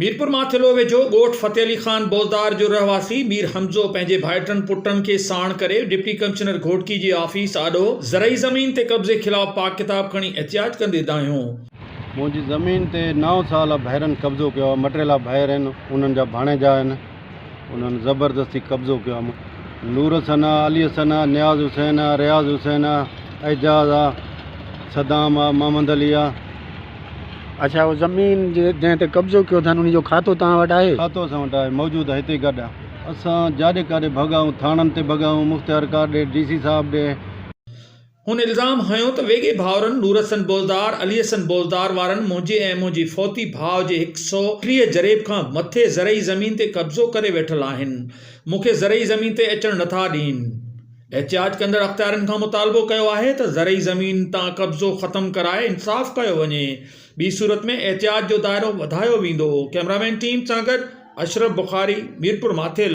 ميرپور ماٿيلو ويجهو ڳوٺ فتح علي خان بوزدار جو رهواسي مير حمزو پنهنجي ڀائٽن پٽن کي ساڻ ڪري ڊپٽي ڪمشنر گهوٽڪي جي آفيس آڏو زرعي زمين تي قبضي خلاف پاڪ ڪتاب کڻي احتجاج ڪندي دانهيو. منهنجي زمين تي نو سال ڀائرن قبضو ڪيو آهي مٽيلا ڀائر آهن انهن جا ڀاڻيجا آهن انهن زبردستي قبضو ڪيو آهي نور حسن آ علي حسن آ نياز حسين آ رياض حسين آ اعجاز آ صدام آ محمد علي آ. اڇا اهو زمين جنهن تي قبضو ڪيو اٿن ان جو کاتو توهان وٽ آهي؟ کاتو اسان وٽ آهي موجود آهي هتي ئي گڏ آهي. اسان جاڏي ڪاڏي ڀڳا آهيون ٿاڻن تي ڀڳا آهيون مختيار ڪار ڏي ڊي سي صاحب ڏي. هن الزام هنيو ته ويڳي ڀائرن نور حسن بوزدار، علي حسن بوزدار وارن منهنجي ۽ منهنجي فوتي ڀاء جي هڪ سئو 30 جريب کان مٿي زرعي زمين تي قبضو ڪري ويٺل آهن مون کي زرعي زمين تي اچڻ نٿا ڏين. احتجاج ڪندڙ اختيارين کان مطالبو ڪيو آهي ته زرعي زمين تان قبضو ختم ڪرائي انصاف ڪيو وڃي، ٻي صورت ۾ احتجاج جو دائرو وڌايو ويندو. ڪئميرامين ٽيم سان گڏ اشرف بخاري، ميرپور ماٿيلو.